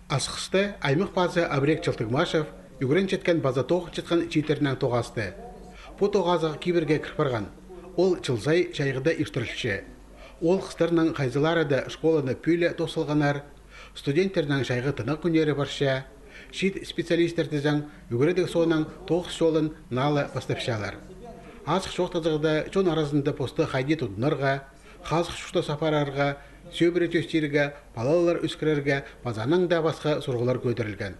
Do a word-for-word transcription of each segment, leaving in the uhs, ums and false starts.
Асхыста аймах пазы Абрек Чалтыгмашев ӱгренчеткен паза тоғынчатхан чииттернең тоғасты. Пу тоғазығ кибірге кір парған. Ол чыл сай чайғыда иртірілче. Ол хыстарның хайзылары да школаны пӱӱл тоос салғаннар, студенттернің чайғы тынағ кӱннері парча. Чиит специалистер тізең ӱгредіг соонаң тоғыс чолын наа ла пастапчалар. Азых чоохтазығда чон аразында посты хайди тудынарға, хазых чуртас апарарға, сӧбіре тӧстирге, палалар ӧскірерге паза анаң даа пасха сурығлар кӧдірілген.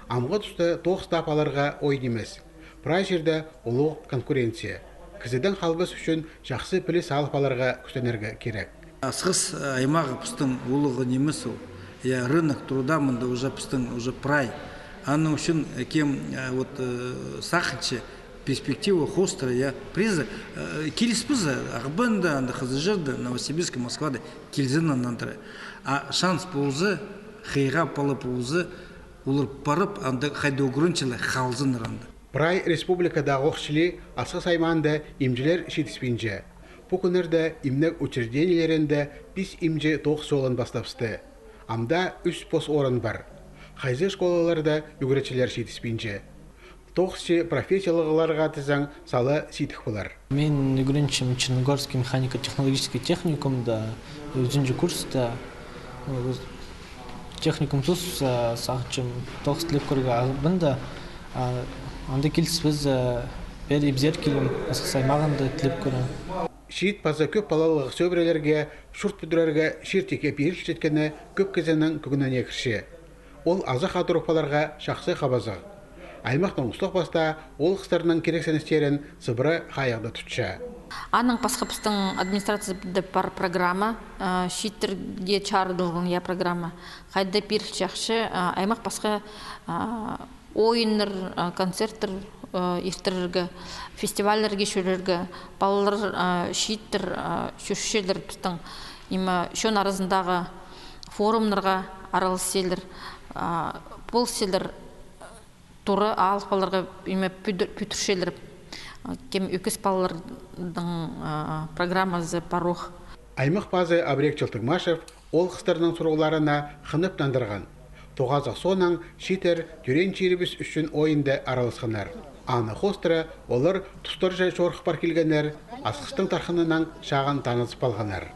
Амғы туста тоғыс тап аларға оой нимес. Прай чирде улуғ конкуренция. Кізідең халбас ӱчӱн чахсы піліс алып аларға кӱстенерге кирек. Асхыс аймағы пістің улуғ нимес ол. Я, рынок труда мында уже пістің уже прай. Аның ӱчӱн, э, кем, э, вот, э, сағынча, перспектива хоостыра, я, призы, э, киліспезі, Ағбанда, анда Хызыҷарда, Новосибирскте, Москвада килзін аннаңар. А шанс полза, хыйға пала полза, олар парып, анда хайда ӱгренчелер, халзыннар анда. Прай республикадағы ох чіли Асхыс аймаанда имҷілер читіспинче. Пу кӱннерде имнег учреждениелерінде пис имҷі тоғыс чолын пастапсты. Амда ӱс пос орын пар. Хайзы школаларда ӱгретчілер читіспинче. Тоғысчы профессиялығларға тізең сала сидік полар. Мин ӱгренчем Черногорский механико-технологический техникумда, ӱзінҷі курста. Техникумзар, а, сағынчам тоғыс тілеп кӧрерге Ағбанда, а, анда киліспезі, а, пеер ибзер килем, Асхыс аймағында тілеп кӧрем. Чиит паза кӧп палалығ сӧбірелерге чурт пӱдірерге чир-тикке пирілчеткені кӧп кізінің кӧңніне кірче. Ол азах адыр ох паларға чахсы хабазығ. Аймахтың устағ-пастаа ол хыстарның кирексіністерін сыбыра хайығда тутча. Анаң пасха пістің администрацияда пар программа, а, чииттерге чарыдылған, я, программа. Хайда пирілчехче, а, аймах пасха, а, ойыннар, а, концерттер, а, иртірерге, фестивальлерге чӧрерге, палалар, а, чииттер, а, чӧрчелер пістің, ниме, чон аразындағы форумнарға араласчалар, а, полысчалар, тура алып аларға, ниме, пӱдір-, пӱдірчелер. А, кем ӧкіс палаларның, а, программазы пар ох. Аймах пазы Абрек Чалтыгмашев ол хыстарның сурығларына хынып нандырған. Тоғазығ соонаң чииттер тӧреен чирібіс ӱчӱн ойында араласханнар. Аны хоостыра олар тустарҷа чорых пар килгеннер, Асхыстың тархынанаң чағын танызып алғаннар.